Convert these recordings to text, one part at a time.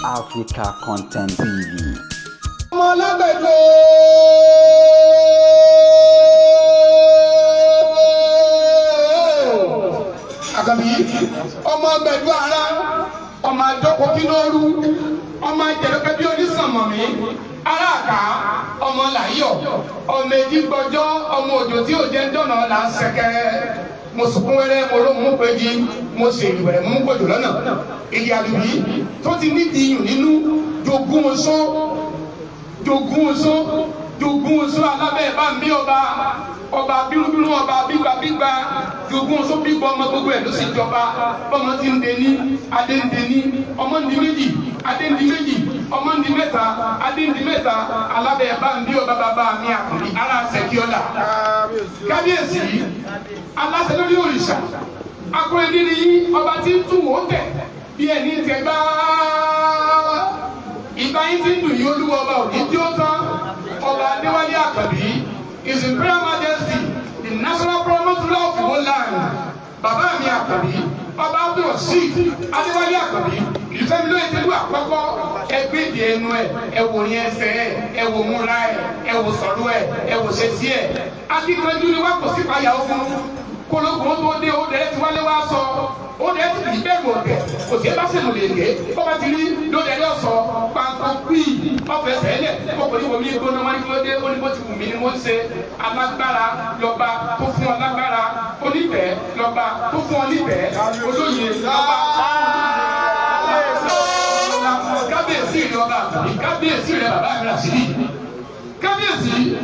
Africa Content TV. Ọmọ alágbẹ̀dẹ àkàbí, ọmọ gbẹ̀dú ara, ọmọ àjọkọ kí ló rú, ọmọ àjẹlẹpẹ bí onísànmọ̀mí aráàká, ọmọ làyọ̀, ọmọ èjì gbọjọ́, ọmọ òjò tí ò jẹ́ ń dọ̀nà là ń sẹ́kẹ́. Mo sunkún wẹ́rẹ́, mo ló mú péjì, mo sì ìwẹ̀rẹ̀ mú gbòjò lọ́nà. Èyí àdùbí tó ti nídìí yùn nínú jogún oṣó, jogún oṣó, jogún oṣó alábẹ́ bá ń bí ọba, ọba bírúbírú, ọba bígbàbígbà, jogún oṣó bígbà, ọmọ gbogbo ẹ̀ ló sì jọba. Bọ́mọ ti ń dení, adé ń dení, ọmọ ń di méjì, adé ń di méjì, ọmọ ń di mẹ́ta, adé ń di mẹ́ta. Alábẹ́ bá ń bí ọba, bàbá mi àkùnrin ara ṣèkíọ́lá, kábíyèsí aláṣẹ lórí òrìṣà akọrẹ́dí ni ọba tí ń tún wò tẹ̀ bí ẹni tẹ gbá ìgbà yín tí ń dùn yín. Olúwa ọba òní tí ó tán. Ọba Adéwálé Àkànbí, His Imperial Majesty, the National Promoter of Iwo Land, bàbá mi Àkànbí, Ọba Abdulrasheed Adéwálé Àkànbí ìfẹ́mi lóye tẹ́lú àkọ́kọ́. Ẹgbẹ́ ìdí ẹnu ẹ, ẹwò ní ẹsẹ̀ ẹ, ẹwò múra ẹ, ẹwò sọ̀rọ̀ ẹ, ẹwò ṣesí ẹ. Akíkanjú ni wá, kò sí payà ogun. Kólógun tó dé, ó dẹ̀ ti wálé wá sọ, ó dẹ̀ ti kì í bẹ̀rù ọ̀tẹ̀, kò sí bá sèmù lè gé. Bó bá ti rí lóde ẹ̀dẹ́ ọ̀sọ́ pàǹkó píì ọ̀fẹ́ sẹ́lẹ̀ kókò ní omi gbóná. Wọn ní kí ló dé? Ó ní bó ti wù mí ni mo ń ṣe. Alágbára lọ́ba tó fún ọ lágbára, onífẹ̀ẹ́ lọ́ba tó fún ọ nífẹ̀ẹ́, olóye lọ́ba. Kábíyèsí rẹ, ọba àtàbí kábíyèsí rẹ, bàbá mi Ràṣídì, kábíyèsí.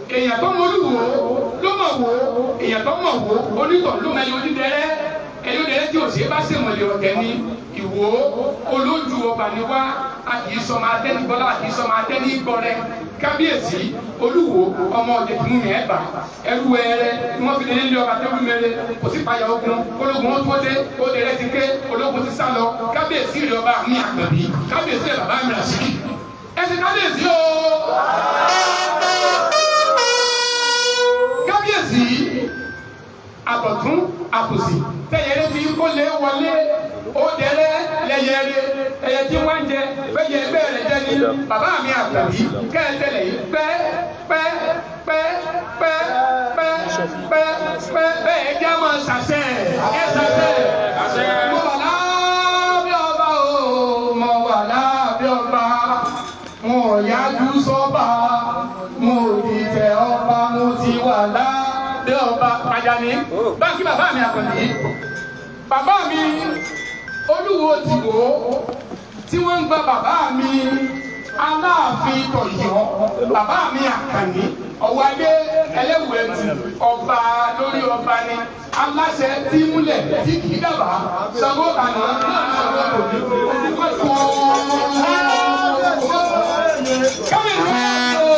Èèyàn tó mọ Olúwo ló mọ̀ wò, èèyàn tó mọ̀ wò onítọ̀ ló mọ ẹyọ onídẹrẹ́, ẹyọ onídẹrẹ́ tí ò ṣe bá ṣèmọ̀lẹ̀ ọ̀tẹ̀ ni. Ìwò olójú ọba ni wá, a kì í sọmọ atẹ́nigbọ́lá, a kì í sọmọ atẹ́nigbọ́rẹ́. Kábíyèsí Olúwo, ọmọ ọ̀jẹ̀ tí mú mi ẹ̀ bà ẹrú ẹrẹ ni wọ́n fi lé lé ọba tó mẹ́rẹ̀. Kò sí payà ogun, ológun ó tó dé, ó dẹrẹ́ ti ké, ológun ti sá lọ. Kábíyèsí rẹ, ọba mi Àkànbí, kábíyèsí rẹ, bàbá mi Ràṣídì, ẹ ti kábíyèsí o. Kábíyèsí, àbọ̀tún àbòsí tẹ̀yẹrẹ fi kó lé wọlé, ó dẹrẹ́ lẹ́yẹrẹ, ẹyẹ tí wọ́n ń jẹ fẹ́yẹ ẹgbẹ́ rẹ̀ jẹ́ ní bàbá mi Àkànbí kẹ́ẹ̀tẹ̀lẹ̀ yìí pẹ́ pẹ́ pẹ́ pẹ́ pẹ́ pẹ́ pẹ́ bẹ́ẹ̀ jẹ́ máa ṣàṣẹ ẹ ṣàṣẹ. Mo wà lábẹ́ ọba o, mo wà lábẹ́ ọba, mo yájú sọ́ba, mo dìtẹ̀ ọba, mo ti wà lábẹ́ ọba. Àjàní báńkì, bàbá mi Àkànbí, bàbá mi Olúwo ti wò ó tí wọ́n ń gba bàbá mi Aláàfin tọ̀yọ́, bàbá mi Àkànní ọ̀wádé ẹlẹ́wù ẹtù, ọba lórí ọba ni, aláṣẹ tí múlẹ̀ tí kì í dábàá. Ṣàngó àná náà, Ṣàngó òní olùkọ́ kábíyèsí o.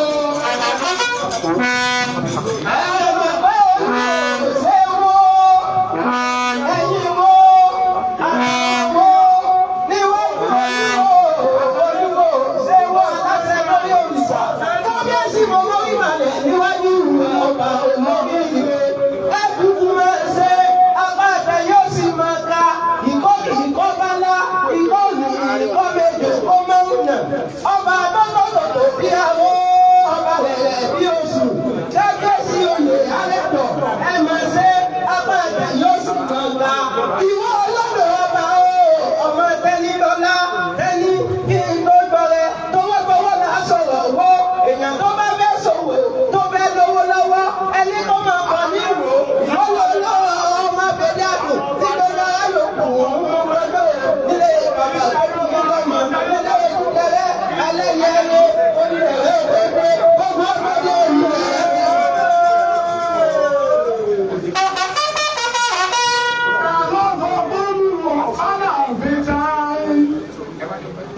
Ọba abọ́lọ́dọ̀ bí àwọn ọba rẹ̀ bí oṣù kábíyèsí oyè alẹ́tọ̀ ẹ máa ṣe apáàtà yóò sùn kànga. Ìwọ ọlọ́dọ̀ ọba o, ọmọ tẹ́ni lọ́lá tẹ́ni kí n tó gbọ́rẹ́ tọwọ́tọwọ́ là á sọ̀rọ̀ owó. Èèyàn tó bá fẹ́ ṣòwò, tó fẹ́ lówó lọ́wọ́, ẹni tó máa kọ̀ ní ìwò. Ìwọ lọ́wọ́ ọmọ abẹ́dẹ́ àdùn tí gbogbo ara yòókù ń mú gbọ́dọ̀ nílé bàbá tó dùn lọ́mọ nílé ìkúkẹrẹ alẹ́ yẹn lé onílẹ̀ òpépé gbogbo ọmọdé ìlú rẹ̀.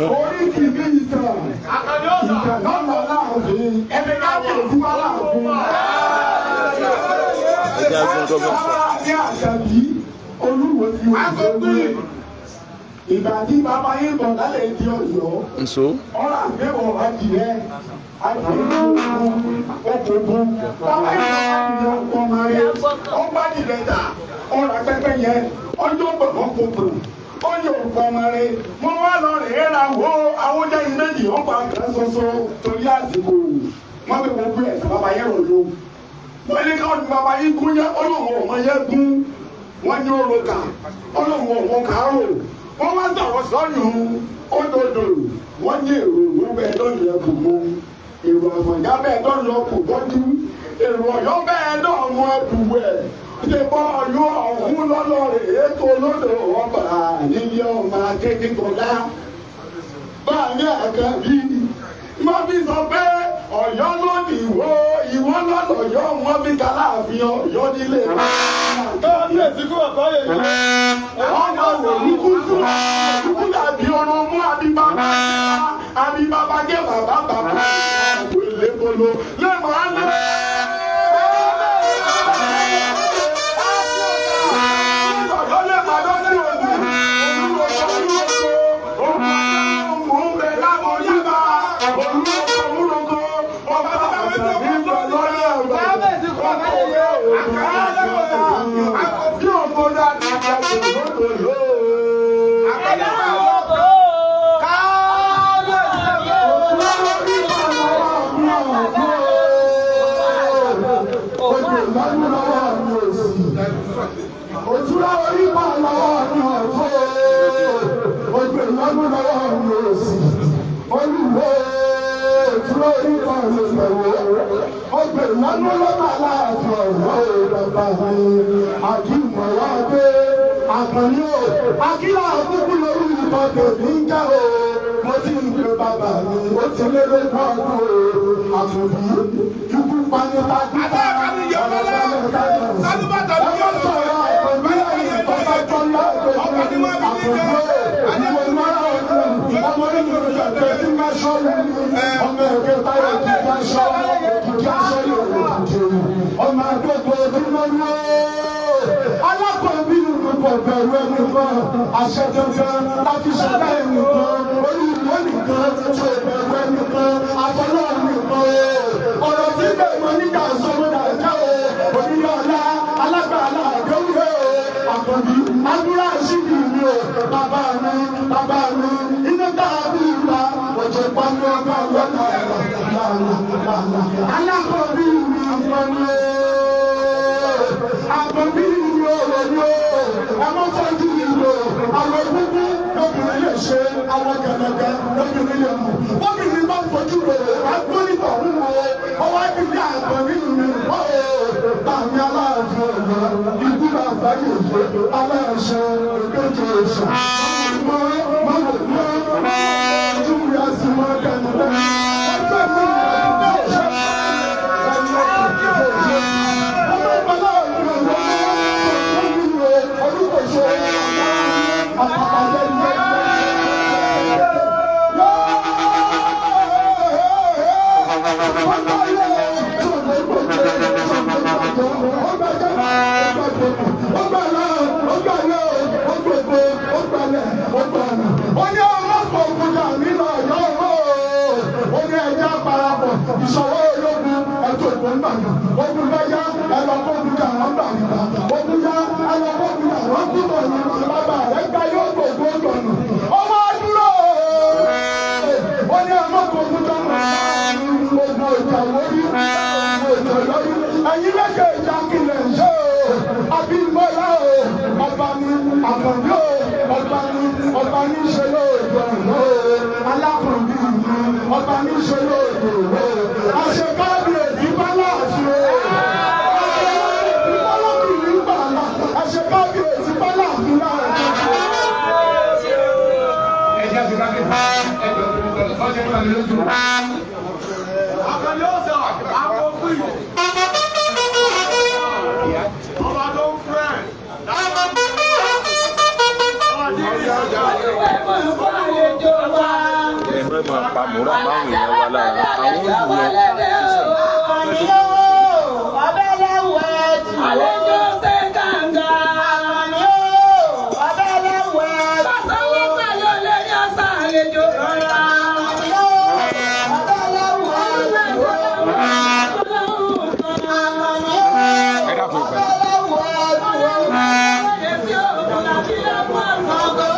Oríkì bí ìtàn ìtàn lọ́nà láàfin kábíyèsí aláàfin. Ní Àṣàbí Olúwo ti wò ó ìgbà tí bàbá yín bọ̀ lálẹ́ di Ọ̀yọ́. Nso. Ọ̀rọ̀ àgbẹ̀wò adìyẹ adìyẹ okòókun bàbá yín bọ̀ adìyẹ ọmọ rẹ ọgbà dìbẹ̀ ta ọ̀rọ̀ pẹ́pẹ́ yẹn ọjọ́ gbọ̀ngàn kòkò ọjọ́ òkú ọmọ rẹ mo wá lọ rèé ra. Wo àwọn jẹ́ méjì wọ́n pa nǹkan ṣoṣo torí àsìkò wọ́n fi gbogbo ẹ̀ bàbá yẹn rò ló. Wọ́n ní káwọn bàbá yín gún yẹn olóhùn ọmọ yẹn gún wọ́n ní oró kà olóhùn ọmọ kà á rò. Wọ́n wá sọ̀rọ̀ sọ́yún òdòdó wọ́n ní èrò òwú bẹ́ẹ̀ lọ́nà ẹ̀kọ́ mọ́ èrò àmọ̀já bẹ́ẹ̀ lọ́nà ọkọ̀ bọ́jú èrò ọ̀yọ́ bẹ́ẹ̀ lọ́mọ ẹ̀bùwẹ̀ ṣe bọ́ ọ̀yọ́ ọ̀hún lọ́lọ́ rẹ̀ ètò olódò ọba nílé ọmọ akékèkọ̀dá báyìí àkàbí wọ́n fi sọ pé ọ̀yọ́ ló ní ìwọ ìwọ lọ́lọ́yọ́ wọ́n fi kàláàfin ọ̀yọ́ nílé. Kábíyèsí kú bàbá yẹn. Ọmọ òrùkútù òrùkú dàbí ọrùn mú àbíbábá àbíbábá jẹ́ bàbá bàbá lébolo lẹ́mọ̀ á lé. Òtúrá orí pa lọ́wọ́ ní ọ̀tún ojú ìlọ́nù lọ́wọ́ ní òsì olúwo òtúrá orí pa lọ́wọ́ ojú ìlọ́nù lọ́wọ́ aláàfin ọ̀rọ̀ bàbá mi àdìmọ̀wá dé àkànní o àkílà àkókò lórí ìtọ́ tèmi ń jẹ́ o mo ti ń pe bàbá mi ó ti lé lógún ọdún o àtúndì ikú panita Adé àkànní yọ lọ́lá. Sálúbàtà ló yọ lọ́lá. Ọba ni wọ́n fi ní jẹ́. Adé Ọmọ àgbẹ̀kọ̀ ojúmọ́ ní alákọ̀ọ́bí kò bẹ̀rù ẹni kan àṣẹ tuntun láti ṣẹ̀dá ẹni kan orí ìwé nìkan tí ò bẹ̀rù ẹni kan àfọlọ́ nìkan o ọ̀rọ̀ tí bẹ́ẹ̀ mọ nígbà sọ́mọ́dà jẹ́ o onílé ọ̀la alágbàlá àdéhùn o àkànbí àdúrà síbi mi o bàbá mi bàbá mi iná dàbí ìgbà òjò pàmò ọgbà lọ́nà làlà alákọ̀ọ́bí mi ìfọ̀nù àkànbí mi ò rẹ̀ ní o ẹmọ fọjú ìlò àwọn gbogbo lóbìnrin lè ṣe àwọn gẹlẹgẹ lóbìnrin lè mú bóbìnrin bá ń fojú rò agbóníbọ̀ ń wo ọwọ́ ìdílé àkànbí mi wọ́ o bàmí aláàfin ọ̀yọ́ ikú bàbá yòókù aláṣẹ òkèjì òṣà mọ mọ mọ ojú mi á sì mọ kẹnu bẹ́ẹ̀ ọjọ́ mi ní ọjọ́ ọmọ ìpàlọ́ ọ̀yọ́ olùkọ́ṣe àpàpàjẹ́ ilé. Ìṣòro ológun ẹjọ́ ìwọ̀n gbàgbà ogun bá yá ẹlọ́kọ́gun jà wọ́n gbàgbà ogun yá ẹlọ́kọ́gun jà wọ́n gbúdọ̀ ní bàbá rẹ̀ gba yóò gbogbo gbọ̀nà. Ọmọ dúró ó ní ẹlọ́kọ́gun jà wọ́n gbogbo ìjà lórí gbogbo ìjà lórí ẹ̀yin lẹ́kẹ̀ ìjà kìlẹ̀ ń ṣe o Abímbọ́lá o ọba mi Àkànbí o ọba mi ọba mi ṣe lóòjọ́ ọ̀nà o alákùnrin mi ọba mi ṣe lóòjọ́ ọ̀nà o àṣekábíyèsí bọ́lá àti o àṣekábíyèsí bọ́lá àti náà. Ẹja ti kábíyèsí ẹjọ́ tó ń tọ́jú ẹjọ́ mi lójú. Àkànní ọ̀sà àwọn òkú yìí. Ọba tó ń fẹ́. Ẹ má máa pa mùrà máwọn èèyàn wa lára àwọn olùyẹn. Àlejò ṣe kàǹgà. Bàtàwọ́ pẹ̀lú olórí ọ̀sán àlejò rọra. Ẹ dákun ìgbà. Ọ̀gọ́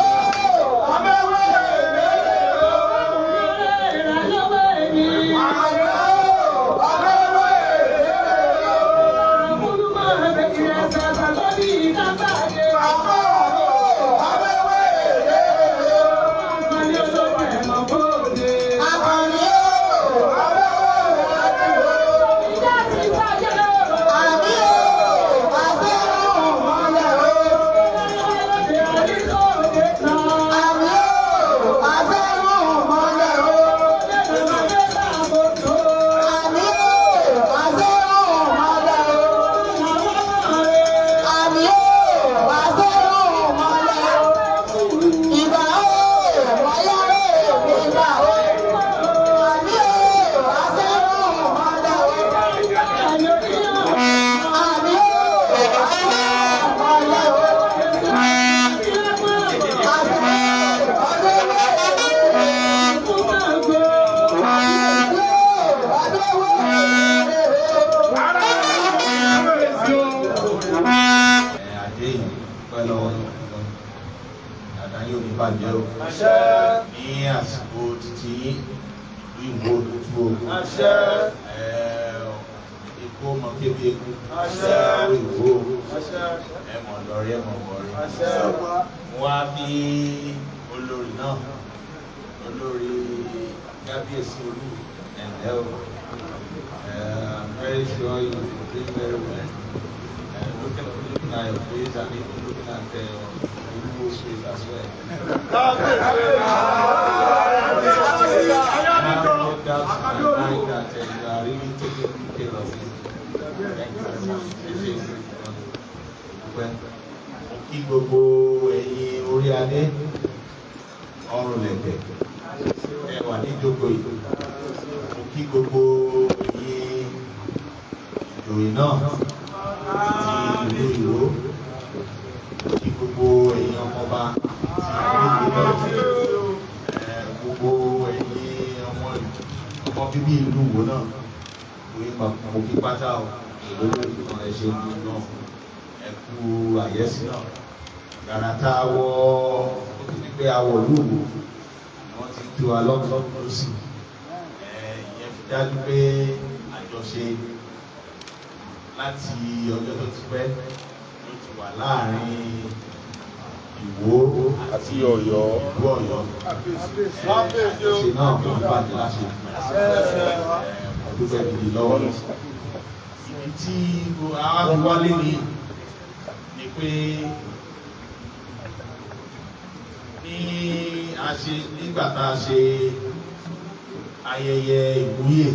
bàjẹ́ o. Ní àsìkò títí ìlú Ìwó òtútù o. Ikú ọmọ kébí eku. Ìwó ẹ mọ̀ lọ́rí ẹ mọ̀ bọ̀rí. Mo wá bí olórí náà, olórí Kábíyèsí Olú ẹ̀ǹdẹ́ o. I'm very sure you will doing very well. Looking at your face and even looking at Oluwo's face as well. I have no doubt in my mind that you are really taking good care of him. Thank you very much. Mo kí gbogbo ẹ̀yin orí adé ọrùn lẹ̀kẹ̀ ẹ wà níjókòó yìí. Mo kí gbogbo ẹ̀yin ìjòyè náà ti ìlú Ìwó. Mo kí gbogbo ẹ̀yin ọmọọba ti ìlú Ìwó náà. Gbogbo ẹ̀yin ọmọ bíbí ìlú Ìwó náà. Mo kí pátá o. Ìlú ìkan ẹ ṣe ìlú náà. Ẹ kú àyẹ́sí náà. Gbàrà tá a wọ ó ti di pé a wọ̀ lúwo ni wọ́n ti kí wa lọ́tún lọ́sì. Ìyẹn fi dájú pé àjọṣe láti ọjọ́ tó ti pẹ́ ló ti wà láàrin Ìwó àti Ọ̀yọ́. Ìlú Ọ̀yọ́. Àjọṣe náà kò ní bàjẹ́ láṣẹ. Mo dúpẹ́ gidi lọ́wọ́. Ibi tí àwa fi wálé ni pé ní a ṣe nígbà tá a ṣe ayẹyẹ ìwúyè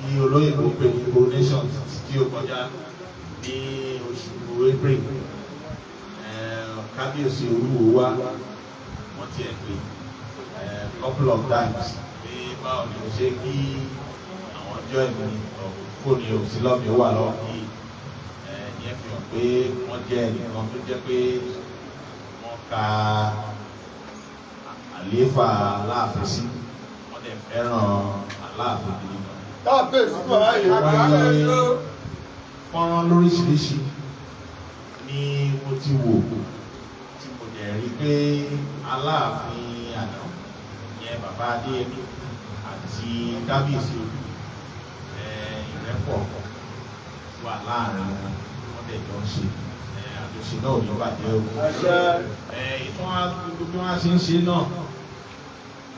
tí olóyìnbó pè ní coronation tí ó kọjá ní oṣù April. Kábíyèsí Olúwo wá, wọ́n tiẹ̀ pè couple of times pé báwo ni o ṣe kí àwọn join mi fóònù òsì lọ́mì ó wà lọ́wọ́ yìí. Ìyẹn fi hàn pé wọ́n jẹ́ ẹnìkan tó jẹ́ pé wọ́n ka àlééfà Aláàfin sí, wọ́n dẹ̀ fẹ́ràn Aláàfin gidi gan. Wọ́n ní fọ́nrán lóríṣiríṣi ni mo ti wò tí mo dẹ̀ rí pé Aláàfin àná yẹn bàbá Adéyẹmí àti Kábíyèsí Olú ìrẹ́pọ̀ wà láàrin wọn, wọ́n dẹ̀ jọ ń ṣe àjọṣe náà ò ní bàjẹ́ o. Ìtàn gbogbo bí wọ́n ṣe ń ṣe náà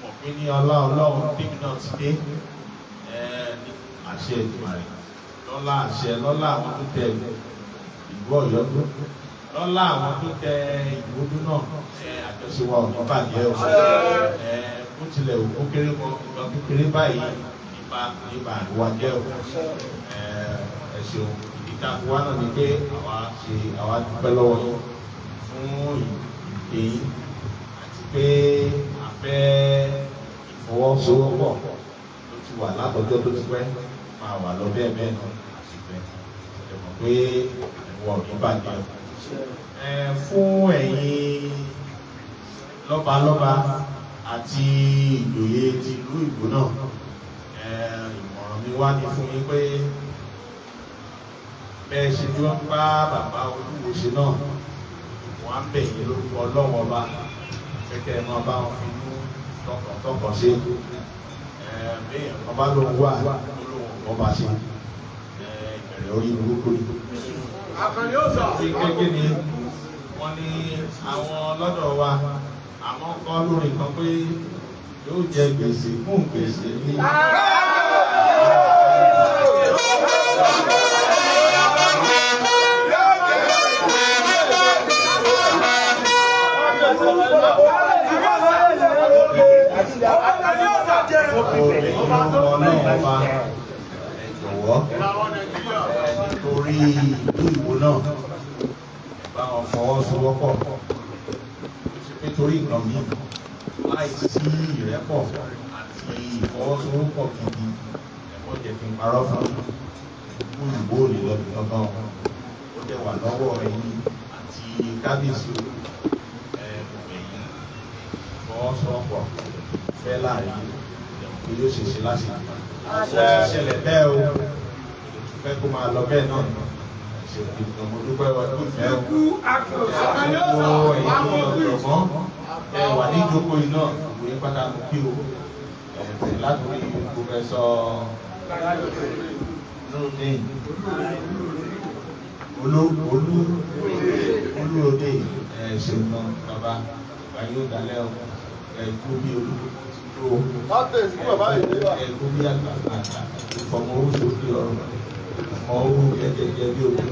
mọ̀ pé ní ọlá Ọlọ́run tèmi náà ti dé ní àṣẹ Èdùmàrè, lọ́lá àṣẹ, lọ́lá àwọn tó tẹ ìlú Ọ̀yọ́ dún, lọ́lá àwọn tó tẹ ìlú dún náà, àjọṣe wa ò ní bàjẹ́ o. Bó tilẹ̀ òkú kéré mọ nǹkan kékeré báyìí nípa nípa àríwá jẹ́ o. Ẹ ṣeun. Ìdí tá a fi wá náà ni pé àwa ṣe àwa dúpẹ́ lọ́wọ́ yín fún ìpè yín àti pé a fẹ́ ìfọwọ́sowọ́pọ̀ tó ti wà látọjọ́ tó ti pẹ́ máa wà lọ bẹ́ẹ̀ bẹ́ẹ̀ náà àti fẹ́ ẹ mọ̀ pé ìwọ ò ní bàjẹ́ o. Fún ẹ̀yin lọ́balọ́ba àti ìjòyè ti ìlú Ìwó náà, ìmọ̀ràn mi wá ní fún yín pé bẹ́ẹ̀ ṣe tí wọ́n bá bàbá Olúwo ṣe náà, wọ́n á bẹ̀ yín lórúkọ Ọlọ́run ọba kẹ́kẹ́ máa bá wọn fi inú tọkàntọkàn ṣe. Bẹ́ẹ̀ kan bá lóun wà lóun ọba ṣe ìbẹ̀rẹ̀ orí burúkú ni. Ṣé kékeré ni wọ́n ní àwọn lọ́dọ̀ wa àmọ́ kọ́ lórí kan pé yóò jẹ gbèsè fún gbèsè ní. Ọlọ́run ọba ẹ jọ̀wọ́ nítorí ìlú Ìwó náà ẹ bá wọn fọwọ́sowọ́pọ̀ nítorí nǹkan mi láì sí ìrẹ́pọ̀ àti ìfọwọ́sowọ́pọ̀ gidi ẹ̀kọ́ jẹ́ kí n parọ́ fún ìlú Ìwó ò lè lọ́bi kankan. Ó dẹ̀ wà lọ́wọ́ ẹ̀yin àti kábíyèsí ẹ̀yìn ìfọwọ́sowọ́pọ̀ fẹ́ láàrin pé yóò ṣe ṣe láti ó ti ṣẹlẹ̀ bẹ́ẹ̀ o, fẹ́ kó máa lọ bẹ́ẹ̀ náà. Ṣe ìgbìmọ̀, mo dúpẹ́ wa tó fẹ́ o. Gbogbo ẹ̀yin ọ̀jọ̀gbọ́n ẹ wà ní ìjókòó yìí náà, gbogbo yín pátá mo kí o. Ẹ̀bẹ̀ látòrí Professor Nurudeen Olú Olúròde, ẹ ṣeun náà bàbá, bàbá yóò dalẹ̀ o. Ẹ kú bí olú tó, ẹ kú bí àgbààgbà, ìfọmọ owó sókè ọrùn, ìfọmọ owó jẹjẹjẹ bí òkú.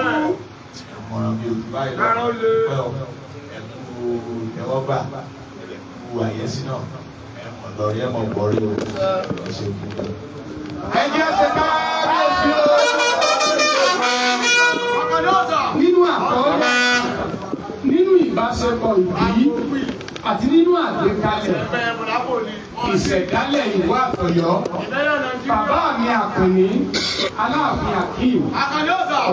Ìmọ̀ràn bí ojú báyìí lọ pẹ́ ọ, ẹ̀kú ìtẹ́wọ́gbà, ẹ̀kú àyẹ́sí náà, ẹ̀mọ̀ lọ́rí ẹ̀mọ̀ gbọ́rí o, ẹ̀ ṣe kú. Ẹ jẹ́ ṣe kábíyèsí o. Nínú àkọọ́lẹ̀, nínú ìbáṣepọ̀ ìbí àti nínú àgbékalẹ̀ ìṣẹ̀dálẹ̀ ìwọ àtọ̀yọ́, bàbá mi Àkànní Aláàfin Akeem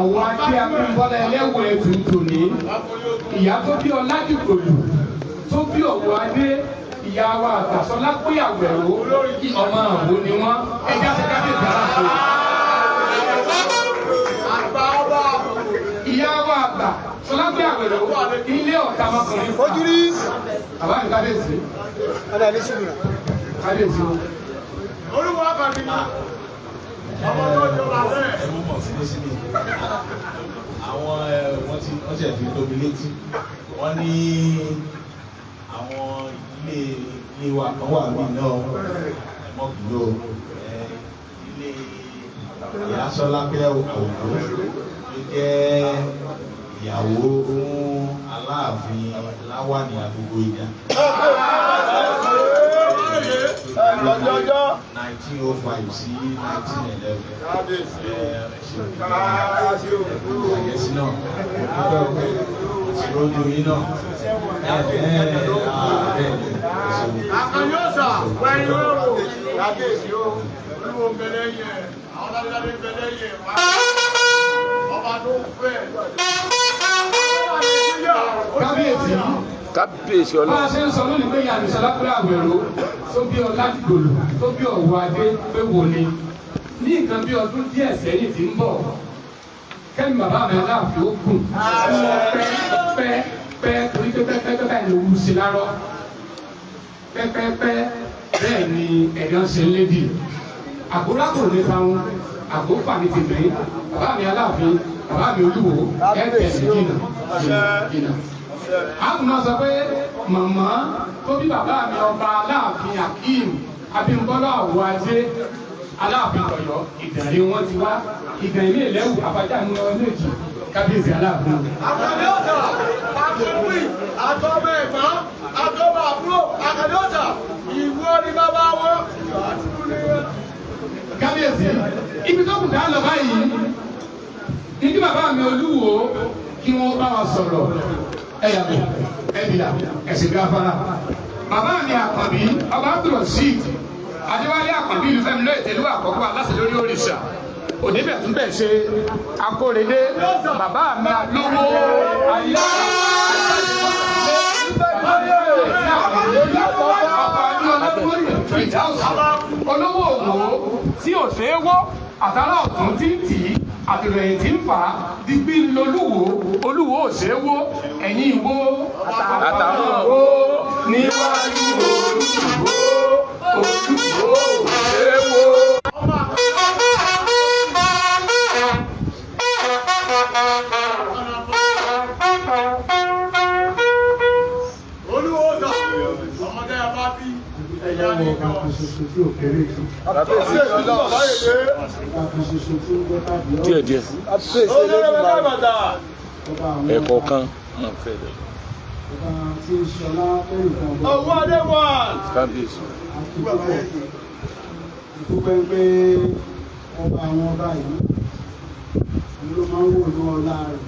Ọ̀wọ́ Adé Abímbọ́lá ẹlẹ́wọ̀ ẹ̀tù tòní, ìyá tó bí Ọládìgbòlù tó bí Ọ̀wọ́ Adé, ìyá wa Àgbàsọlá péyàwó ọmọ àwo ni wọ́n. Ẹja ṣe kábíyèsí aláàfin. Ìyá wa àgbà Sọlá péyàwó ilé ọ̀tá ọmọkùnrin fún bàbá mi kábíyèsí. Kábíyèsí o. Ẹ mú mọ̀ sí síbi àwọn ẹ wọ́n ti wọ́n ṣẹ̀ fi tóbi létí, wọ́n ní àwọn ilé ilé wa kan wà mí náà, ẹ mọ̀ bí o, ẹ ilé ìyá Sọlá pé òkú tó jẹ́ ìyàwó fún Aláàfin Láwàní Agogo Idà. 1905 sí 1911. Àyẹ̀sí náà, mo dúpẹ́ o, ti rójú yín náà. Bẹ́ẹ̀ ni, Àkànyọ́sà wẹ̀yìn oòrùn. Kábíyèsí o, olúwo ń bẹ lẹ́yìn ẹ̀, àwọn ládéládé ń bẹ lẹ́yìn ẹ̀, ọba tó ń fẹ́. Kábíyèsí. Kábíyèsí Bá a Ọlọ́run. ṣe ń sọ lónìí pé ìyá Sọlá pé àwẹ̀rọ tó bí Ọládìgbòlù tó bí Ọ̀wọ́ Adé pé wò ni ní nǹkan bí ọdún díẹ̀ sẹ́yìn tí ń bọ̀, kẹ́mi bàbá mi Aláàfin ó gùn pẹ́ pẹ́ pẹ́, torí pé pẹ́ pẹ́ pẹ́ ló wù sí lárọ́, pẹ́pẹ́pẹ́ bẹ́ẹ̀ ni ẹ̀dán ṣe ń lébi àgórákò ní táwọn àgófà ní tèmi. Bàbá mi Aláàfin, bàbá mi Olúwo, ẹ̀ tẹ̀lé jìnnà jìnnà jìnnà. A tún máa sọ pé màmá tó bí bàbá mi ọba Aláàfin Akeem Abímbọ́lá Ọ̀wọ́ Adé Aláàfin Ọ̀yọ́, Ìdànrè wọn ti wá, Ìdànrè ìlẹ́wù àbájá ní ọ méjì. Kábíyèsí Aláàfin. Àkànyọ́sà, àkànwí, àtọ́mọ ẹ̀gbọ́n, àtọ́mọ àbúrò, Àkànyọ́sà, ìwọ ni bàbá wọn. Kábíyèsí, ibi tó kù dá lọ báyìí ní kí bàbá mi Olúwo kí wọ́n bá wa sọ̀rọ̀. Ẹ yàgò, ẹ bìlà, ẹ̀sìn gáfárà. Bàbá mi Àkànbí ọba Abdulrasheed Adéwálé Àkànbí ìlú Fẹ́mi lóye tẹ̀lé àkọ́kọ́ aláṣẹ lórí òrìṣà oníbẹ̀ tún bẹ̀ ṣe akórèdé. Bàbá mi alówó ayé olówó òwò tí ò ṣe é wó, àtàrà ọ̀tún tí ń tì í, àtìlẹyìn tí ń fà á digbí lolúwo. Olúwo ò ṣe é wó, ẹ̀yìn ìwó Àtàwọn àtàwọn níwájú olúwo, olúwo ò ṣe é wó. Olúwo sà, ọmọdé ẹ bá bí ẹ̀yà Ọlọ́run nìkan. ọba kan ṣoṣo tí ò kéré jù. Ọba kan ṣoṣo tí ń gbọ́ tàbí ọ̀rọ̀. Díẹ̀ díẹ̀. Ọba àwọn Ẹ̀kọ́ kan náà fẹ́ lọ. ọba tí ń ṣọlá fẹ́nìkan ọba. Ọwọ́ adé wà. Kábíyèsí. Àti púpọ̀. Ìdúpẹ́ pé ọba àwọn ọba yìí ni ló máa ń wò ní ọlá rẹ̀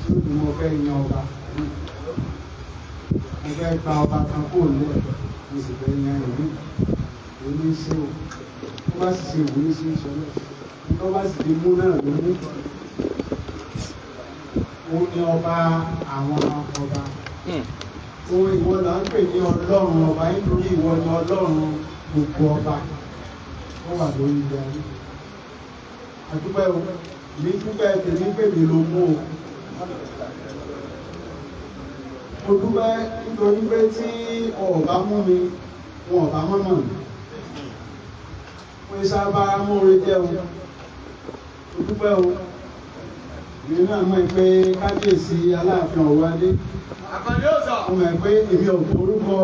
tí ó ní mo fẹ́ yan ọba. Mo fẹ́ gba ọba kan kúrò nílẹ̀, mo sì fẹ́ yan ìlú. Òun ní ṣe o. Tó bá sì ṣe ìwúrí sí ìṣọlẹ̀. Tó bá sì ti mú náà ló mú. Òun ni ọba àwọn ọba. Òun ìwọ là ń pè ní Ọlọ́run ọba, nítorí ìwọ ni Ọlọ́run gbogbo ọba ó wà lórí ilẹ̀ ayé. Àdúpẹ́ o, mi dúpẹ́ tèmi pè mí ló mú o. Mo dúpẹ́ nítorí pé tí ọba mú mi, wọn ọba mọ́mọ́ mi. Wọ́n sábà múre jẹ́ o. Mo dúpẹ́ o. Èmi náà mọ̀ pé kábíyèsí Aláàfin Ọ̀wọ́adé. Mo mọ̀ pé èmi ò forúkọ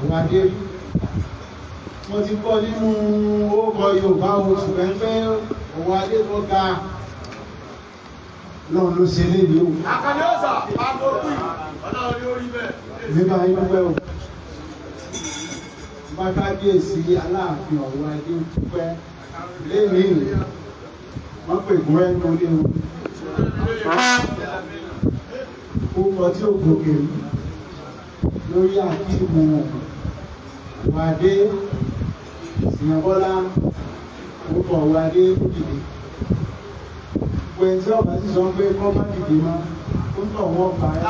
Ọ̀wọ́adé rí. Mo ti kọ́ nínú orúkọ Yorùbá o, ṣùgbọ́n pé Ọ̀wọ́adé tó ga lọ́run ló ṣe léyìí o. Èmi bá yín dúpẹ́ o. Bá kábíyèsí Aláàfin Ọ̀wọ́adé dúpẹ́ léyìí. Wọ́n pè gúnrẹ́ nínú ilé o. Orúkọ tí ó gòkè rí lórí àkíìmù Ọ̀wọ́adé Ìyànbọ́lá, orúkọ Ọ̀wọ́adé ó dìde. Pé tí ọba sì sọ pé kọ́ má dìde mọ́, ó ń tọ̀ wọ́n pa ẹ́.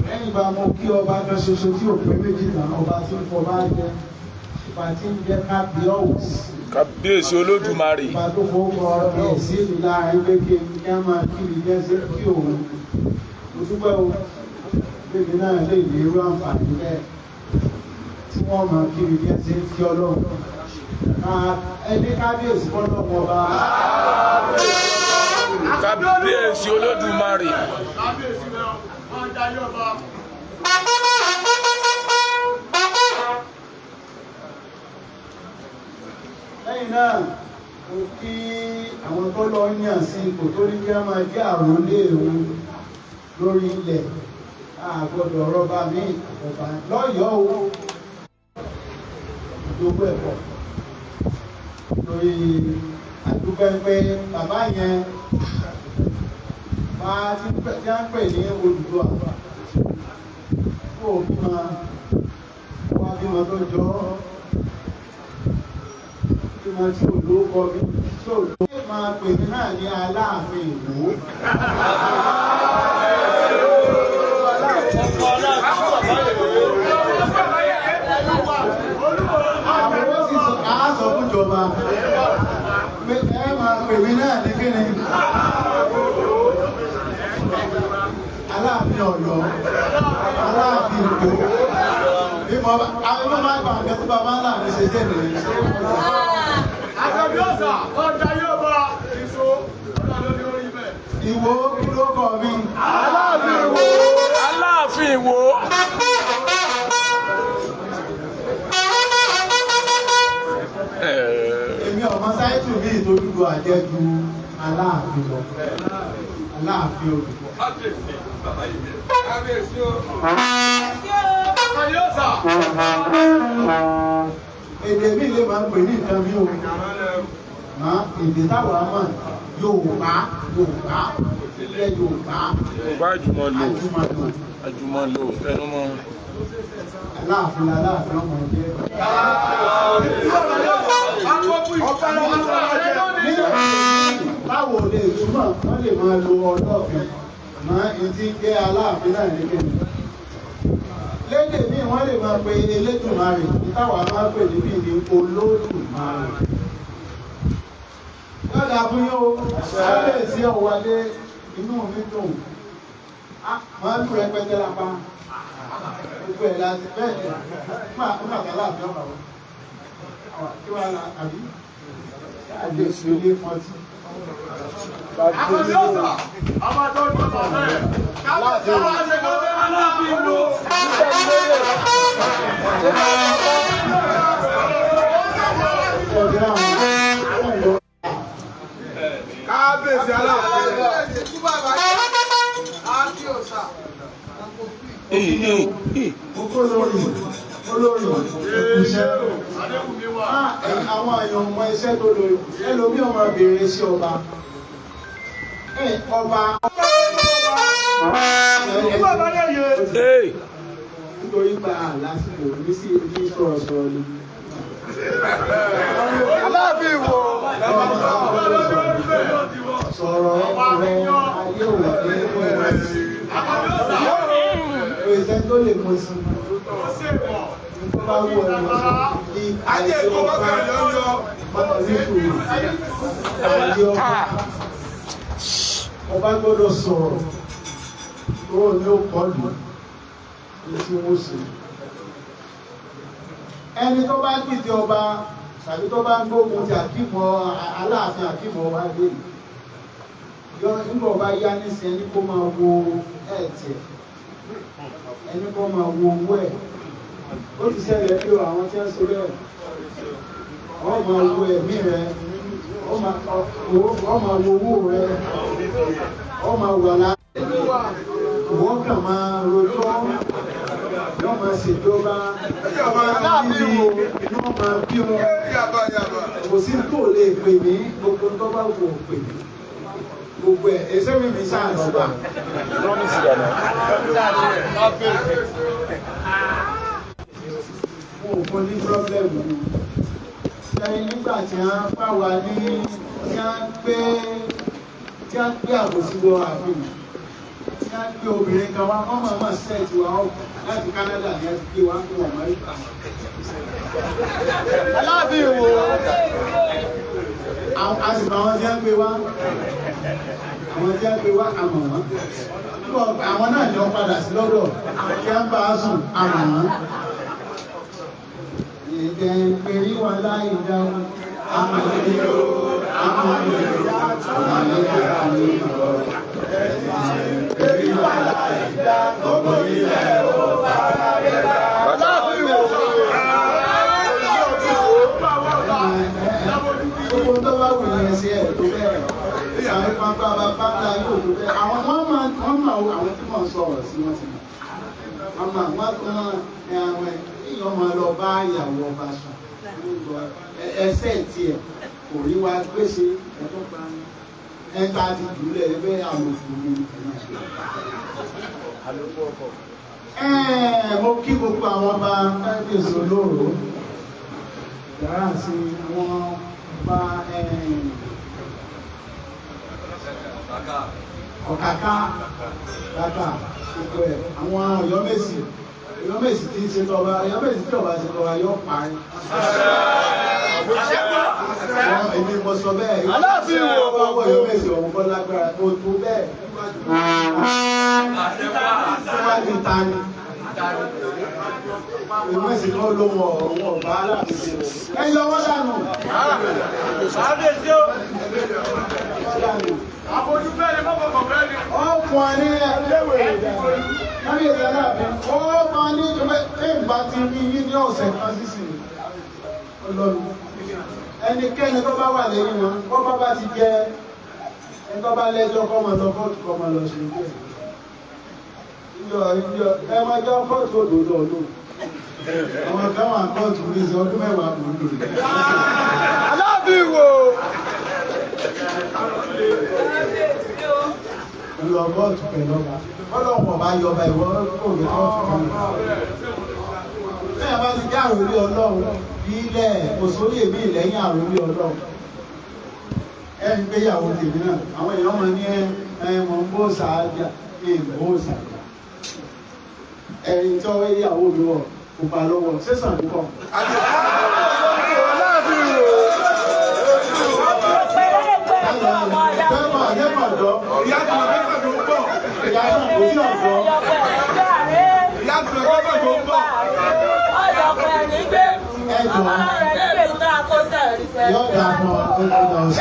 Lẹ́yìn ìgbà mo kí ọba kan ṣoṣo tí ò pé méjì tán, ọba tí ń fọba jẹ, ọba tí ń jẹ́ kábíọ́ọ̀sì. Kábíyèsí Olódùmarè. Ọba tó fowópamọ́ ẹ̀ sí ìlú láàrin pé kí n máa kí mi jẹ́ sí kí òun. Mo dúpẹ́ o, bébí náà lè ní irú àǹfààní bẹ́ẹ̀ tí wọ́n máa kí mi jẹ́ sí kí Ọlọ́run. Ẹni kábíyèsí kọ́lọ́mù ọba. Kábíyèsí Olódùmarè. Kábíyèsí rẹ̀ wọ́n jayé ọba. Lẹ́yìn náà, mo kí àwọn tó lọ yàn sí ipò tó ní kí wọ́n máa jẹ́ àròlé òun lórí ilẹ̀. A gbọ́dọ̀ rọ́bà mí ọ̀bà lọ́yọ̀ọ́ o. Gbogbo ẹ̀kọ́ lórí àdúgbò pé bàbá yẹn bá tí a ń pè ní Odùduwà kó o bímọ wá bímọ tó jọ ọ́ bímọ tí ò lórúkọ bí tí ò lórúkọ. Ṣé máa pè mí náà ní Aláàfin Ìwó? Àwọn ó sì sọ àá sọ fún ìjọba pé ẹ máa pè mí náà ní kíni? Aláàfin Ọ̀yọ́, Aláàfin Ìwó. Bí mo bá àwọn ọmọ máa gbà nǹkan tí bàbá ńlá mi ṣe jẹ́ nìyẹn. Àkànní ọ̀sà wọ́n jayé ọba. Ìṣó ọlọ́run ló ní orí bẹ́ẹ̀. Ìwó kí ló kọ mi? Aláàfin Ìwó. Aláàfin Ìwó. Èmi ọmọ sáìtù mi ìtòlúdò àjẹjù Aláàfin lọ. Aláàfin Olùkọ́. Àkànní ọ̀sà. Èdè mi lè máa pè ní nǹkan mi o. Mà èdè táwa mọ̀ Yorùbá Yorùbá ilẹ̀ Yorùbá Yorùbá àjùmọ̀lò. àjùmọ̀lò. Àjùmọ̀lò tẹnumọ́. Aláàfin Aláàfin ọmọ ẹgbẹ́. Báwo lè túmọ̀ wọ́n lè máa lo ọlọ́ọ̀fin mọ́ etí jẹ́ Aláàfin náà ní kíni. Lédè míì wọ́n lè máa pe Elédùmarè ní táwa máa pè níbí ní Olódùmarè. Lọ́dà fún yín o, kábíyèsí Ọ̀wọ́adé inú mi dùn. Màálù rẹpẹtẹ lápá. Gbogbo ẹ̀ láti bẹ́ẹ̀ ni nígbà tó Aláàfin ọ̀bà wọn. Kí wàá la àbí? Àjèsí ilé fọtí. Àkànní ọ̀sà. Ọba tó ń jọba bẹ́ẹ̀. Kábíyèsí Aláàfin Ìwó. Ọ̀gá àwọn ọ̀dọ́. Kábíyèsí Aláàfin. Olórí olórí iṣẹ́. Adéwùmí wà. Àwọn èèyàn ọmọ iṣẹ́ tó lórí ẹlòmí ọmọ béèrè sí ọba. Ọba. Ee. Nítorí gba lásìkò ní sí ní sọ̀rọ̀sọ̀rọ̀ ni. Aláàfin Ìwó. Sọ̀rọ̀ rẹ̀ ayé òde. tó lè mú sí i tó bá wù ọ́ lọ sí àìsí ọba nítorí àìsí ọba ọba gbọ́dọ̀ sọ̀rọ̀ kúrò ní òkọlù ní tí wọ́n ṣe. Ẹni tó bá dìde ọba tàbí tó bá ń gbógun ti àkímọ̀ Aláàfin àkímọ̀ ọba dé yọ nígbà ọba yá nísìnyí, ẹni kó máa wo ẹ̀ẹ́tì ẹ̀, ẹni kó máa wo owó ẹ̀. Ó ti ṣẹlẹ̀ pé àwọn tí wọ́n ṣe bẹ́ẹ̀, wọ́n máa wo ẹ̀mí rẹ̀, wọ́n máa wo owó rẹ̀, wọ́n máa wà lára wọ́n kàn máa rojọ́, yọ́ máa ṣèjọba níbi yọ́ máa bí ọ. Kò sí tó lè pè mí, gbogbo tó bá wù ọ́ pè mí, gbogbo ẹ̀ ẹsẹ̀ mi mi sáà lọ́ba. Mo ò fún ní pírọ́blẹ̀mù sẹ́yìn nígbà tí wọ́n bá wà ní tí wọ́n gbé tí wọ́n gbé àbòsí wọ ààfin, tí wọ́n gbé obìnrin kan wá, wọ́n máa máa sẹ́ẹ̀tì wa ọ́ láti Canada ní ẹ ti gbé wa fún Amẹ́ríkà. Aláàfin wo. A sì mọ àwọn tí wọ́n gbé wá, àwọn tí wọ́n gbé wá àmọ̀ wọ́n. Àwọn náà ni wọ́n padà sí lọ́dọ̀ tí wọ́n bá a sùn àmọ̀ wọ́n. Ìjẹ́ ìpèrí wọn láì dáhùn. Àmọ̀ ìlú àmọ̀ ìlú àmọ̀ ìlú àmọ̀ ìlú. Ìpèrí wọn láì dá gbogbo ilẹ̀ ó fara rẹ̀ dá. Aláàfin wo. Gbogbo tó bá wù yẹn sí ẹ̀ tó bẹ́ẹ̀. Àwọn pápá bàbá ńlá yóò tó bẹ́ẹ̀. Àwọn wọ́n máa wọ́n máa àwọn tí wọ́n sọ̀rọ̀ sí wọ́n ti mọ̀. Wọ́n máa wọ́n tún àwọn èèyàn máa lọ bá ìyàwó ọba sùn. Ẹsẹ̀ tiẹ̀ kò rí wa gbèsè ẹ̀tọ́ pa ẹ̀ta ti jùlẹ̀ ẹgbẹ́ àlòkù mi. Mo kí gbogbo àwọn ọba kábíyèsí olóòrò yàrá àti àwọn ọba ọ̀kàkà bàtà gbogbo ẹ̀, àwọn Ọ̀yọ́mèsì Ọ̀yọ́mèsì tí ń ṣe tọba, Ọ̀yọ́mèsì tí ọba ṣe tọba yóò parí. Èmi mo sọ bẹ́ẹ̀. Aláàfin wo. Ọwọ́ Ọ̀yọ́mèsì ọ̀hún kọ́ lágbára tó tó bẹ́ẹ̀. Síwájú ta ni? Ọ̀yọ́mèsì kọ́ ló wọ ọ̀hún ọ̀bá Aláàfin ṣe. Ẹ yọ wọ́n dànù. Kábíyèsí o. Wọ́n dànù. Àbójú bẹ́ẹ̀ ni mọ́kànlá bẹ́ẹ̀ ni. Ọ̀pọ̀ ní ẹgbẹ́wèrè Aláàfin. Ó máa ní ìjọba ẹ̀ǹbá ti rí yín ní ọ̀sẹ̀ kan sísìn. Ọlọ́run. Ẹnikẹ́ni tó bá wà lẹ́yìn wọn, kọ́ bá bá ti jẹ ẹni tó bá lẹ́jọ́ kọ́ máa lọ kóòtù kọ́ máa lọ ṣe ìgbẹ́. Ìjọ ìjọ ẹ máa jọ kóòtù òdòdó ọdún. Àwọn kan wà kóòtù ní ìṣe ọdún 10 kò ń lò. Aláàfin wo. Lọ kóòtù pẹ̀lú ọba. Ọlọ́run ọba yọba ìwọ kò ní kóòtù kan. Bẹ́ẹ̀ bá ti jẹ́ àròlé Ọlọ́run ilẹ̀ kò sórí èmi ìlẹ́yìn àròlé Ọlọ́run. Ẹ ń gbéyàwó tèmi náà, àwọn èèyàn máa ní ẹ mọ̀ ń bó sàájà, ẹ ń bó sàájà. Ẹ̀yin tí wọ́n yàwó mi wọ̀ kò bá lọ́wọ́ sísàn púpọ̀. Aláàfin wo. Ìyá tó lọ fẹ́ tó ń bọ̀. Ìyá náà kò sí ọ̀dọ́. Ìyá tó lọ fẹ́ tó ń bọ̀. Yóò dà fún ọ tó tó dà ọ sí.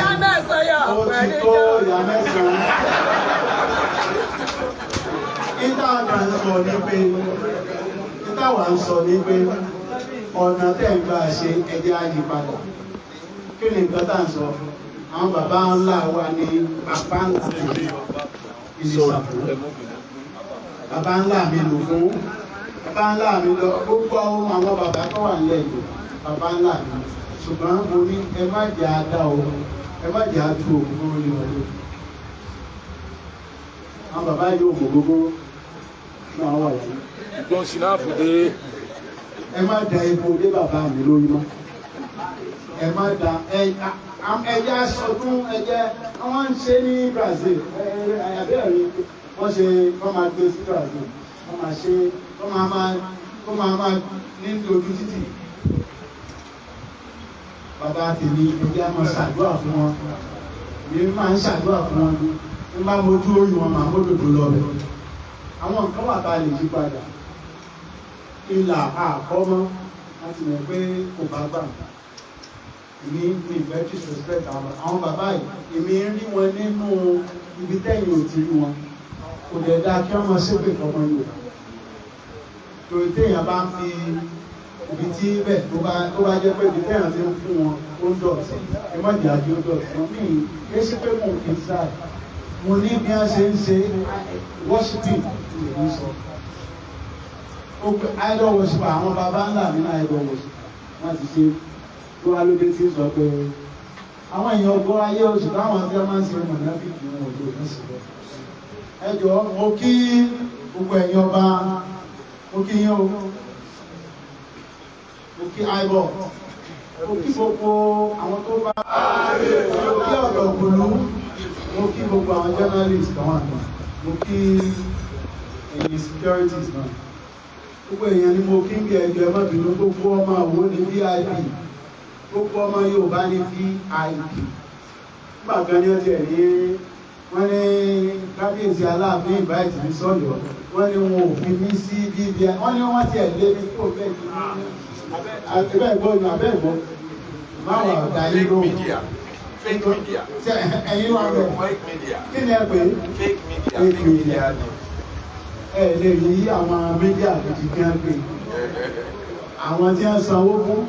Ó ti tó ìyá mẹ́sàn-án. Ìta àgbà ń sọ ní pé ìta wà ń sọ ní pé ọ̀nà tẹ̀ ń gbà ṣe ẹjẹ́ àyípadà. Kí ni nǹkan tá à ń sọ? Àwọn bàbá ńlá wa ní bàbá ńlá mi ìlú Ṣàpó. Bàbá ńlá mi lò fún. Bàbá ńlá mi lọ gbogbo àwọn bàbá tó wà nílẹ̀ yìí. Bàbá ńlá mi. Ṣùgbọ́n mo ní ẹ má jẹ́ àdá o, ẹ má jẹ́ àtú òkúrò ní ọdún. Àwọn bàbá yóò mọ̀ gbogbo náà wà yìí. Ìgbọ́n sinapu dé. Ẹ má da epo dé bàbá mi lórí mọ́. Ẹ má da ẹja sọdún ẹjẹ wọ́n ń ṣe ní Brazil abẹ́rẹ́ wọ́n ṣe wọ́n máa gbé sí Brazil wọ́n máa ṣe tó máa máa tó máa máa ní ojú títì. Bàbá tèmi ẹjẹ́ á máa ṣàdúrà fún wọn. Èmi máa ń ṣàdúrà fún wọn ni. N bá mojú orí wọn màá módòdó lọ bẹ̀. Àwọn nǹkan wà tá a lè yí padà. Ìlà àkọ́mọ́ láti mọ̀ pé kò bá gbà. Èmi mi ìfẹ́ disrespect àwọn bàbá yìí. Èmi ń rí wọn nínú ibi tẹ́yìn ò ti rí wọn. Kò dẹ̀ dáa kí wọ́n máa ṣépè fọmọ Yorùbá. Torí téèyàn bá ń fi ibi tí bẹ́ẹ̀ tó bá jẹ́ pé ibi téèyàn ti ń fún wọn ó ń dọ̀tí. Ẹ má jẹ́ àjẹ́ ó dọ̀tí. Wọ́n ní kí ṣe pé mò ń fi sáà. Mo ní bí wọ́n ṣe ń ṣe worshiping ní sọ. Ó pé idol worship àwọn baba ńlá mi náà idol worship. Wọ́n ti ṣe tó wá lóde tí ń sọ pé àwọn èèyàn ọgọ́ ayé oṣù táwọn tí wọ́n máa ń ṣe mọ̀nàfíìkì wọn ò lè ní síbẹ̀. Ẹ jọ̀ọ́ mo kí gbogbo ẹ̀yin ọba, mo kí yín o, mo kí ibọ̀, mo kí gbogbo àwọn tó bá, mo kí ọ̀dọ̀kùlú, mo kí gbogbo àwọn journalist kan wà náà, mo kí ẹ̀yin securities náà. Gbogbo èèyàn ni mo kí ń bí ẹjọ́ ẹ má bínú, gbogbo ọmọ Àwó ní VIP, gbogbo ọmọ Yorùbá ní VIP. Nígbà kan ní ọtí ẹ̀ ní wọ́n ní kábíyèsí Aláàfin invite mi sọ́yọ́, wọ́n ní wọn ò fi mí sí VIP, wọ́n ní wọ́n ti ẹ̀ lé mi kó bẹ́ẹ̀ ní abẹ́ ìgbọ́ ni abẹ́ ìgbọ́ báwo ọ̀dà yín lóhùn. Fake media. Ṣé ẹ̀yin wà bẹ̀? Fake media. Kí ni ẹ pè é? Fake media. Fake media. Ẹ lè rí àwọn mídíà gidi kí wọ́n pè. Àwọn tí wọ́n sanwó fún,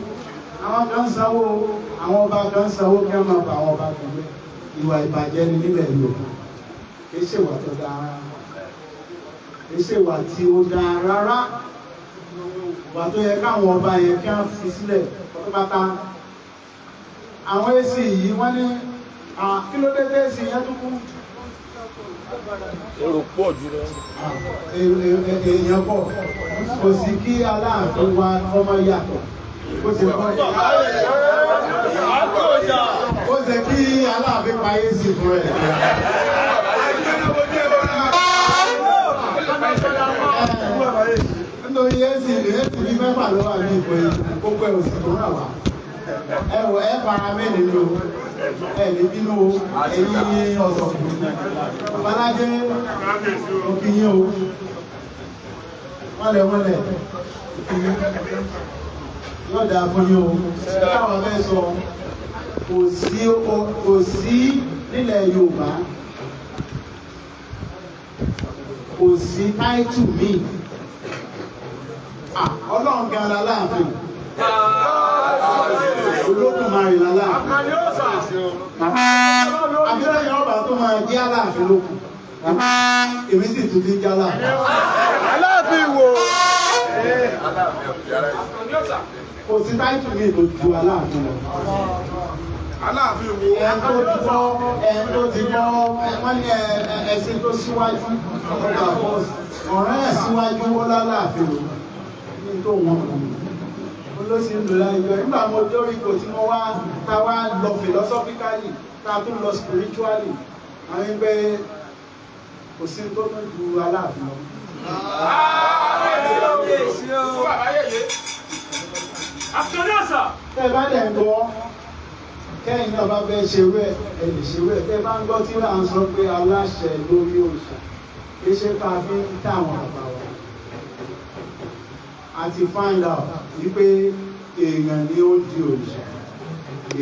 àwọn kan sanwó, àwọn ọba kan sanwó kí wọ́n máa bá àwọn ọba kan bẹ́ẹ̀. Ìwà ìbàjẹ́ ni nílẹ̀ Yorùbá. Kì í ṣèwà tó dáa rárá. Kì í ṣèwà tí ó dáa rárá. Ìwà tó yẹ káwọn ọba yẹn kí wọ́n fi sílẹ̀ pátápátá. Àwọn AC yìí wọ́n ní kí ló dé dé AC yẹn tó kú? Èrò pọ̀ jù lọ. Èèyàn pọ̀. Kò sí kí Aláàfin wa ọmọ yàtọ̀. Ó ṣe kọ́ ó ṣe kí Aláàfin pa AC fún ẹ̀. Nítorí AC ní mẹ́fà ló wà ní ìpò yìí, gbogbo ẹ̀ ò sì tó rà wá. Ẹ wọ ẹ fara mẹ́rin ni o, ẹ lè bínú o, ẹ̀yin ọ̀sọ̀. Babalájẹ́ òkìyín o, wọ́n lẹ̀ òkìyín. Yóò dáa fún yín o, káwọn fẹ́ sọ, kò sí nílẹ̀ Yorùbá, kò sí táìtù míì. Ọlọ́run gan la láàfin. Olódùmarè la láàfin. Àbílẹ̀yìn ọba tó máa jẹ́ Aláàfin lókun. Èmi sì tún ti ń jẹ́ Aláàfin. Aláàfin wo? Kò sí táìtù míì tó ju Aláàfin lọ. Aláàfin wo? Ẹn tó ti gbọ́, ẹn tó ti gbọ́, wọ́n ní ẹṣin tó síwájú, ọgbà bọ́ọ̀sì. Ọ̀rẹ́ ẹ̀ síwájú ó láláàfin lò. Ní tó wọn kù. Olóṣì ń lò láyé jọ. Nígbà mo dórí ipò tí mo wá, tá wá lọ philosophically, tá a tún lọ spiritually, àwọn ẹgbẹ́ kò sí tó tún ju Aláàfin lọ. Tẹ́ ẹ bá dẹ̀ ń gbọ́, kẹ́yìn náà bá fẹ́ ṣerú ẹ̀, ẹ lè ṣerú ẹ̀. Tẹ́ ẹ bá ń gbọ́ tí là ń sọ pé aláṣẹ lórí òòṣà, kì í ṣe ká fi ń tà àwọn àgbà wa. A ti find out wípé èèyàn ni ó di òrìṣà,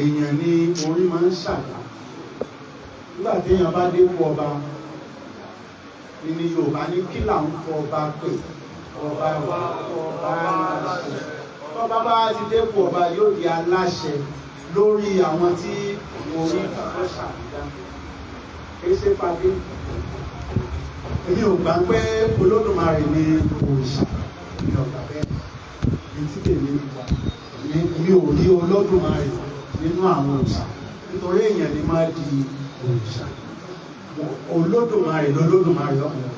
èèyàn ni orí máa ń ṣàgbà. Nígbà tí èèyàn bá dé kú ọba, ní Yorùbá ní kí là ń fọ ọba pè, ọba wa, ọba aláṣẹ. Tọ́ba bá ti dé kú ọba yóò di aláṣẹ lórí àwọn tí orí tó ṣàgbà. Kì í ṣe pàdé. Èmi ò gbà pé Olódùmarè ni òrìṣà. Mi ò gbà bẹ́ẹ̀. Ní tí tèmi mi ò rí Olódùmarè nínú àwọn òrìṣà. Nítorí èèyàn ni máa di òrìṣà. Olódùmarè lolódùmarè ọ̀hún.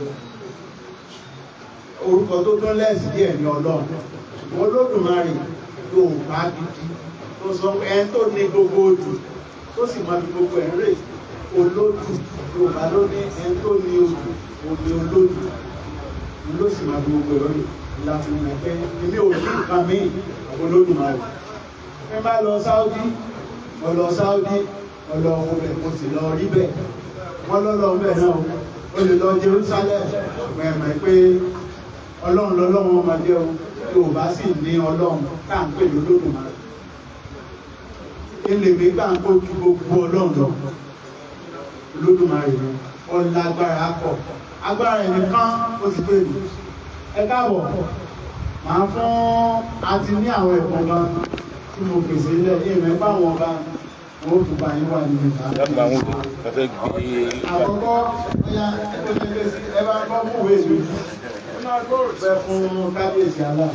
Orúkọ tó tún lẹ́sìn díẹ̀ ní Ọlọ́run. Olódùmarè Yorùbá gidi tó sọ pé ẹni tó ní gbogbo odù tó sì máa fi gbogbo ẹ̀ ń rè olódù. Yorùbá ló ní ẹni tó ní odù òní olódù ló sì máa fi gbogbo ẹ̀ rè. Láti mọ̀ pé èmi ò ní nǹkan míì Olódùmarè. Ẹ bá lọ Sáúdí, mo lọ Sáúdí, mo lọ wo bẹ̀, mo sì lọ rí bẹ̀. Wọ́n lọ́lọ́ bẹ̀ náà, o lè lọ Jerusalem, mẹ̀mẹ̀ pé Ọlọ́run lọ́lọ́run ọmọ jẹ́ o, Yorùbá sì ní Ọlọ́run tá à ń pè lólódùmarè. Ilé mi gbà ń kó ju gbogbo Ọlọ́run lọ. Olódùmarè ni ọlágbára pọ̀. Agbára ẹnìkan ó ti tó èmi. Ẹ káàbọ̀, màá fún àti ní àwọn ẹ̀kọ́ kan tí mo pèsè ilẹ̀ ìrìn bá wọn bá wọn ó tún bá yín wà nínú ìta. Àkọ́kọ́ bóyá ẹ bá kọ́ mú ìwé ìlú fẹ́ fún kábíyèsí alá.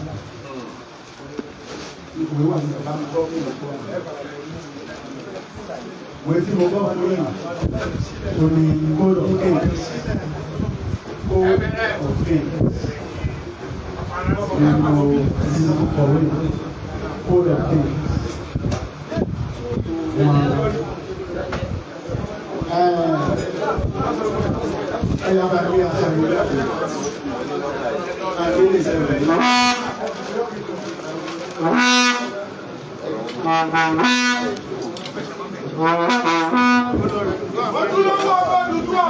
Ìwé wà ní ọ̀bá mi kọ́ fún ìwé tó wà. Ìwé tí mo kọ́ fún yìí kò ní code of kings. Code of kings. Nínú nínú kọ̀wé code of kings. Ẹ̀yà bá gbé aṣọ ìwé láti àti ilé iṣẹ́ rẹ̀ yìí. Ojúlówó ọba Odùduwà.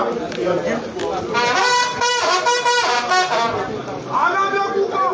Aládé púpọ̀.